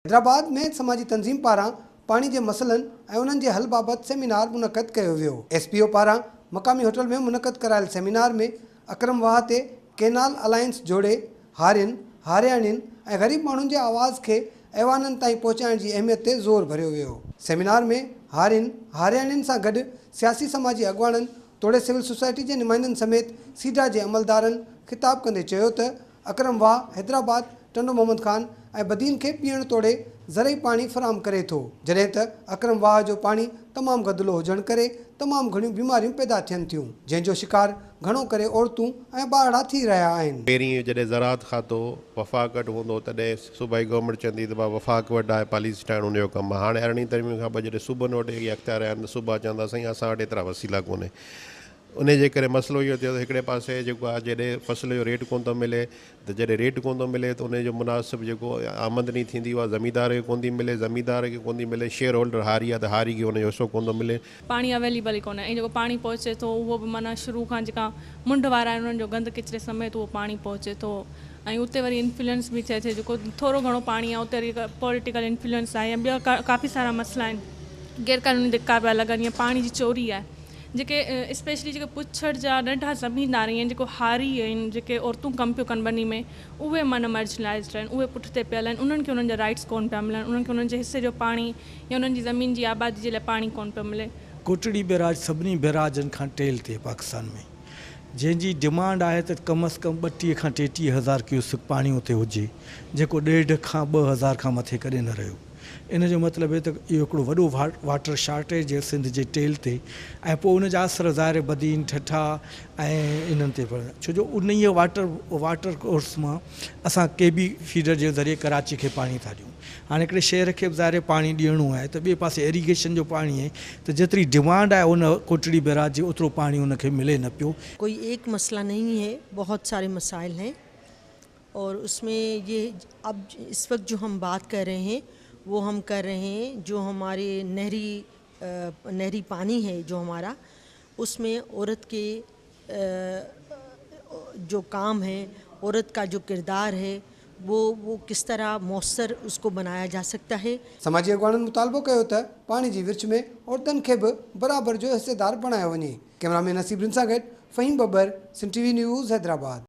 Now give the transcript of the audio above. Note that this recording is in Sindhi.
حيدرآباد ۾ سماجي تنظيم پاران پاڻي جي مسئلن ۽ انهن جي حل بابت سيمينار منعقد ڪيو ويو. ايس پي او پاران مقامي هوٽل ۾ منعقد ڪرايل سيمينار ۾ اڪرم واهه تي ڪينال الائنس جوڙي هارين، هارياڻين ۽ غريب ماڻهن جي آواز کي ايوانن تائين پهچائڻ جي اهميت تي زور ڀريو ويو. سيمينار ۾ هارين، هارياڻين سان گڏ سياسي سماجي اڳواڻن توڙي سول سوسائٽي جي نمائندن سميت سيڊا جي عملدارن خطاب ڪندي چيو ته اڪرم واهه حيدرآباد، ٽنڊو محمد خان ۽ بدين کي پيئڻ توڙي زرعي پاڻي فراهم ڪري ٿو، جڏهن ته اڪرم واهه جو پاڻي تمام گدلو هجڻ ڪري تمام گهڻيون بيماريون پيدا ٿين ٿيون، جنهن جو شڪار گهڻو ڪري عورتون ۽ ٻارڙا ٿي رهيا آهن. پهرين جڏهن زراعت کاتو وفاق وٽ هوندو هو تڏهن صوبائي گورنمينٽ چوندي هئي ته بابا وفاق وٽ آهي پاليسي ٺاهڻ ان جو ڪم آهي. هاڻي ارڙهين ترميم کان پوء جڏهن صوبن وٽ اهي اختيار آيا آهن ته صوبا چوندا سائين اسان وٽ ايترا وسيلا ڪونهي. انهي جي ڪري مسئلو اهو ٿيو ته هڪڙي پاسي جيڪو آهي جڏهن فصل جو ريٽ ڪونه ٿو ملي ته جڏهن ريٽ ڪونه ٿو ملي ته انهي جو مناسب جيڪو آمدني ٿيندي اها زميندار کي ڪونه ٿي ملي، زميندار کي ڪونه ٿي ملي، شيئر هولڊر هاري آهي ته هاري کي ان جو حصو ڪونه ٿو ملي. پاڻي اويليبل ئي ڪونهي ۽ جيڪو پاڻي پهچي ٿو اهو به معنيٰ شروع کان جيڪا منڍ وارا آهن انهن جو گند ڪچري سميت اهو پاڻي پهچي ٿو ۽ اتي وري انفلوئنس به ٿئي ٿي جيڪو ٿورو گهڻو پاڻي آهي اتي وري پوليٽيڪل انفلوئنس آهي يا ٻيا ڪافي سارا مسئلا آهن غير قانوني ڌڪا پيا لڳن يا پاڻي جي چوري آهي. جيڪي اسپيشلي جيڪي پڇڙ جا ننڍا زميندار آهن جيڪو هاري آهن جيڪي عورتون ڪم پيون ڪن ٻني ۾ اهي معنيٰ مارجنلائزڊ آهن اهي پٺتي پيل آهن انهن کي انهن جا رائٽس ڪون پيا ملن انهن کي انهن جي حصي جو پاڻي يا انهن جي زمين جي آبادي جي لاء پاڻي ڪون پيو ملي. ڪوٽڙي بئراج سڀني بئراجن کان ٽيل تي پاڪستان ۾ جنهن جي ڊمانڊ آهي ته ڪم از ڪم 32 کان 33 هزار ڪيوسڪ پاڻي اتي هجي جيڪو ڏيڍ کان 2000 کان مٿي ڪڏهن نه رهيو. ان جو مطلب هي ته اهو هڪڙو وڏو واٽر شارٽيج هي سنڌ جي ٽيل تي ۽ پوء ان جا اثر ظاهر بدين، ٺٽا ۽ انهن تي پون ڇو جو انهيء واٽر واٽر ڪورس مان اسان ڪي بي فيڊر جي ذريعي ڪراچي کي پاڻي ٿا ڏيون. هاڻي هڪڙي شهر کي به ظاهر پاڻي ڏيڻو آهي ته ٻئي پاسي ايريگيشن جو پاڻي آهي ته جيتري ڊمانڊ آهي ان ڪوٽڙي بئراج جي اوترو پاڻي ان کي ملي نه پيو. ڪوئي ايڪ مسئله نهين هي بهت ساري مسائل هين. اور اس مين يه اب اس وقت جو هم بات ڪر رهي هين وو هم ڪر رهي هين جو هماري نهري نهري پاني هي جو همارا اس مين عورت ڪي جو ڪام هي عورت ڪا جو ڪردار هي وو وو ڪس طرح موثر اس ڪو بنايا جا سڪتا هي. سماجي اڳواڻن مطالبو ڪيو ته پاڻي جي ورڇ ۾ عورتن کي به برابر جو حصيدار بڻايو وڃي. ڪئميرا مين نصيب رند سان گڏ Faheem Babbar, Sindh T V news, Hyderabad.